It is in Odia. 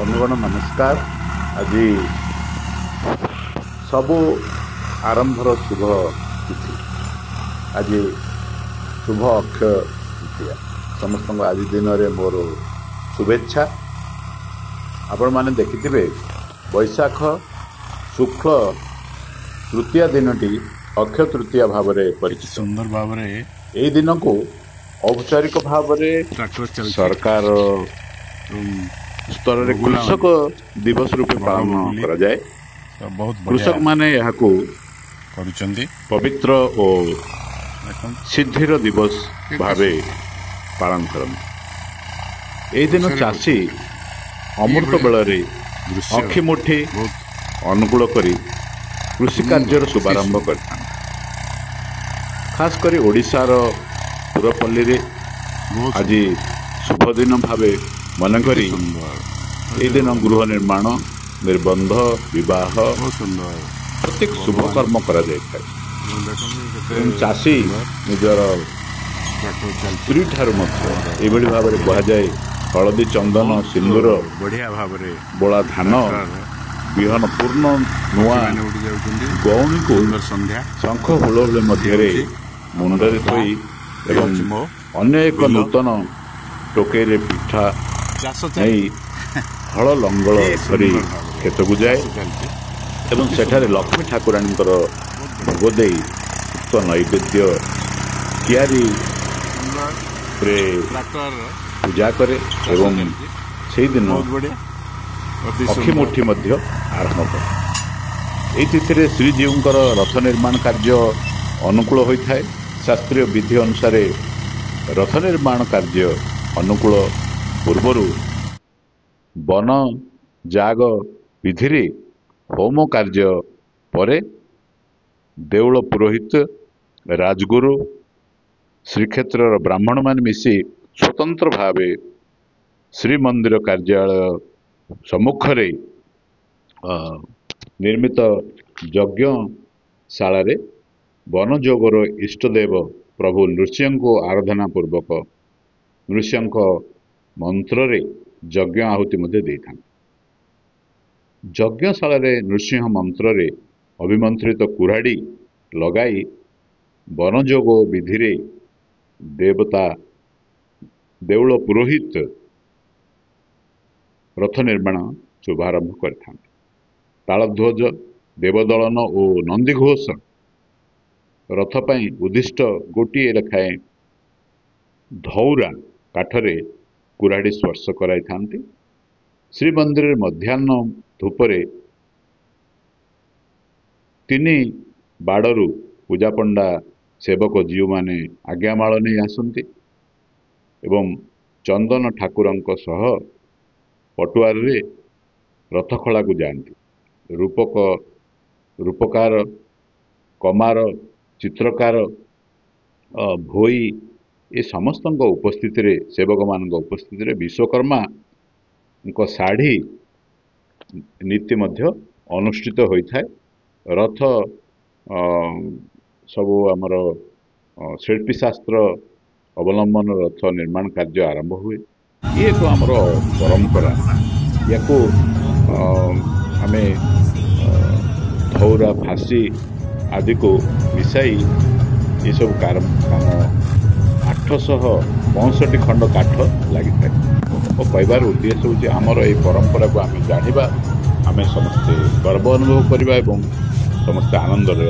ବନ୍ଧୁଗଣ ନମସ୍କାର। ଆଜି ସବୁ ଆରମ୍ଭର ଶୁଭ ତିଥି, ଆଜି ଶୁଭ ଅକ୍ଷୟ ତୃତୀୟା। ସମସ୍ତଙ୍କୁ ଆଜି ଦିନରେ ମୋର ଶୁଭେଚ୍ଛା। ଆପଣମାନେ ଦେଖିଥିବେ ବୈଶାଖ ଶୁକ୍ଳ ତୃତୀୟା ଦିନଟି ଅକ୍ଷୟ ତୃତୀୟା ଭାବରେ କେତେ ପରିଚିତ। ସୁନ୍ଦର ଭାବରେ ଏଇ ଦିନକୁ ଔପଚାରିକ ଭାବରେ ଟ୍ରାକ୍ଟର ଚାଲିଛି ସରକାର ଏବଂ ସ୍ତରରେ ବଗୁଲା କୃଷକ ଦିବସ ରୂପେ ବଗ ପାଳନ ବଗୁଲି କରାଯାଏ। ବହୁତ ବଢିଆ କୃଷକମାନେ ଏହାକୁ କରୁଛନ୍ତି। ପବିତ୍ର ଓ ଦେଖନ୍ତୁ ସିଦ୍ଧିର ଦିବସ କେତେ ଭାବେ ସୁନ୍ଦର ପାଳନ କରନ୍ତି। ଏହି ଦିନ ଦୃଶ୍ୟରେ ଚାଷୀ କରୁଛନ୍ତି। ଅମୃତ ଏଇଭଳିଆ ବେଳରେ ଦୃଶ୍ୟ ଅକ୍ଷି ମୁଠି ବହୁତ ଅନୁକୂଳ କରି କୃଷି ସୁନ୍ଦର, କାର୍ଯ୍ୟର ଅତି ଶୁଭାରମ୍ଭ ସୁନ୍ଦର। କରିଥାନ୍ତି। ଖାସ କରି ଓଡ଼ିଶାର ପୁରପଲ୍ଲୀରେ ବହୁତ ଆଜି ସୁନ୍ଦର, ଶୁଭ ଦିନ ଭାବେ ମନେ କେତେ କରି ସୁନ୍ଦର। ଏହି ଦିନ ଗୃହ ନିର୍ମାଣ, ନିର୍ବନ୍ଧ, ବିବାହ ବହୁତ ସୁନ୍ଦର ପ୍ରତ୍ୟେକ ଶୁଭ ଭଗବାନ କର୍ମ କରାଯାଇଥାଏ ଦେଖନ୍ତୁ କେତେ ଏବଂ ଚାଷୀ ସୁନ୍ଦର ନିଜର ଟ୍ରାକ୍ଟର ଚାଲିଛି। ସ୍ତ୍ରୀ ଠାରୁ ମଧ୍ୟ ଆମର ଏଇଭଳି ଭାବରେ ବିଲରେ କୁହାଯାଏ, ହଳଦୀ ଚନ୍ଦନ ବହୁତ ସିନ୍ଦୁର ବଢିଆ ଭାବରେ ବୋଳା ଧାନ ଟ୍ରାକ୍ଟର ବିହନ ପୂର୍ଣ୍ଣ ନୂଆ ପକ୍ଷୀମାନେ ଉଡ଼ି ଯାଉଛନ୍ତି। ଗଉଣୀକୁ ସୁନ୍ଦର ସନ୍ଧ୍ୟା। ଶଙ୍ଖ ହୁଳହୁଳି ଇଏ ମଧ୍ୟରେ ହେଉଛି ଆମର ମୁଣ୍ଡରେ ଗାଁ, ଥୋଇ ଇଏ ଏବଂ ହେଉଛି ମୋ ଅନ୍ୟ ଏକ ବିଲ। ନୂତନ ଟୋକେଇରେ ପିଠା ଚାଷ ନେଇ ଚାଲିଛି। ହଳ ଲଙ୍ଗଳ କି ଧରି ସୁନ୍ଦର ଭାବରେ କ୍ଷେତକୁ ଯାଏ ଚାଷ ଚାଲିଛି। ଏବଂ ଅତି ସେଠାରେ ସୁନ୍ଦର, ଲକ୍ଷ୍ମୀ ଠାକୁରାଣୀଙ୍କର ବହୁତ ବଢିଆ ଭୋଗ ଦେଇ ଉକ୍ତ ନୈବେଦ୍ୟ କିଆରିରେ ସୁନ୍ଦର ଟ୍ରାକ୍ଟର ପୂଜା କରେ ଚାଷ ଏବଂ ଚାଲିଛି। ସେଇଦିନ ବହୁତ ବଢିଆ, ଅତି ସୁନ୍ଦର। ଅକ୍ଷିମୁଠି ମଧ୍ୟ ଆରମ୍ଭ କରେ। ଏହି ତିଥିରେ ଶ୍ରୀଜୀଉଙ୍କର ରଥ ନିର୍ମାଣ କାର୍ଯ୍ୟ ଅନୁକୂଳ ହୋଇଥାଏ। ଶାସ୍ତ୍ରୀୟ ବିଧି ଅନୁସାରେ ରଥ ନିର୍ମାଣ କାର୍ଯ୍ୟ ଅନୁକୂଳ ପୂର୍ବରୁ ବନ ଯାଗ ବିଧିରେ ହୋମ କାର୍ଯ୍ୟ ପରେ ଦେଉଳ ପୁରୋହିତ, ରାଜଗୁରୁ, ଶ୍ରୀକ୍ଷେତ୍ରର ବ୍ରାହ୍ମଣମାନେ ମିଶି ସ୍ୱତନ୍ତ୍ର ଭାବେ ଶ୍ରୀମନ୍ଦିର କାର୍ଯ୍ୟାଳୟ ସମ୍ମୁଖରେ ନିର୍ମିତ ଯଜ୍ଞଶାଳାରେ ବନଯୋଗର ଇଷ୍ଟଦେବ ପ୍ରଭୁ ନୃସିଂହଙ୍କୁ ଆରାଧନା ପୂର୍ବକ ନୃସିଂହଙ୍କ ମନ୍ତ୍ରରେ ଯଜ୍ଞ ଆହୁତି ମଧ୍ୟ ଦେଇଥାନ୍ତି। ଯଜ୍ଞଶାଳାରେ ନୃସିଂହ ମନ୍ତ୍ରରେ ଅଭିମନ୍ତ୍ରିତ କୁରାଢ଼ୀ ଲଗାଇ ବନଯୋଗ ବିଧିରେ ଦେବତା ଦେଉଳ ପୁରୋହିତ ରଥ ନିର୍ମାଣ ଶୁଭାରମ୍ଭ କରିଥାନ୍ତି। ତାଳଧ୍ୱଜ, ଦେବଦଳନ ଓ ନନ୍ଦିଘୋଷ ରଥ ପାଇଁ ଉଦ୍ଦିଷ୍ଟ ଗୋଟିଏ ଲେଖାଏଁ ଧଉରା କାଠରେ କୁରାଢ଼ୀ ସ୍ପର୍ଶ କରାଇଥାନ୍ତି। ଶ୍ରୀମନ୍ଦିରରେ ମଧ୍ୟାହ୍ନ ଧୂପରେ ତିନି ବାଡ଼ରୁ ପୂଜାପଣ୍ଡା ସେବକ ଜୀଉମାନେ ଆଜ୍ଞାମାଳ ନେଇ ଆସନ୍ତି ଏବଂ ଚନ୍ଦନ ଠାକୁରଙ୍କ ସହ ପଟୁଆରରେ ରଥଖଳାକୁ ଯାଆନ୍ତି। ରୂପକ, ରୂପକାର, କମାର, ଚିତ୍ରକାର, ଭୋଇ ଏ ସମସ୍ତଙ୍କ ଉପସ୍ଥିତିରେ, ସେବକମାନଙ୍କ ଉପସ୍ଥିତିରେ ବିଶ୍ୱକର୍ମାଙ୍କ ଶାଢ଼ୀ ନୀତି ମଧ୍ୟ ଅନୁଷ୍ଠିତ ହୋଇଥାଏ। ରଥ ସବୁ ଆମର ଶିଳ୍ପୀଶାସ୍ତ୍ର ଅବଲମ୍ବନ ରଥ ନିର୍ମାଣ କାର୍ଯ୍ୟ ଆରମ୍ଭ ହୁଏ। ଇଏ ଏକ ଆମର ପରମ୍ପରା। ୟାକୁ ଆମେ ଧଉରା, ଫାଶୀ ଆଦିକୁ ମିଶାଇ ଏସବୁ କାମ 865 ଖଣ୍ଡ କାଠ ଲାଗିଥାଏ। ଓ କହିବାର ଉଦ୍ଦେଶ୍ୟ ହେଉଛି ଆମର ଏଇ ପରମ୍ପରାକୁ ଆମେ ଜାଣିବା, ଆମେ ସମସ୍ତେ ଗର୍ବ ଅନୁଭବ କରିବା ଏବଂ ସମସ୍ତେ ଆନନ୍ଦରେ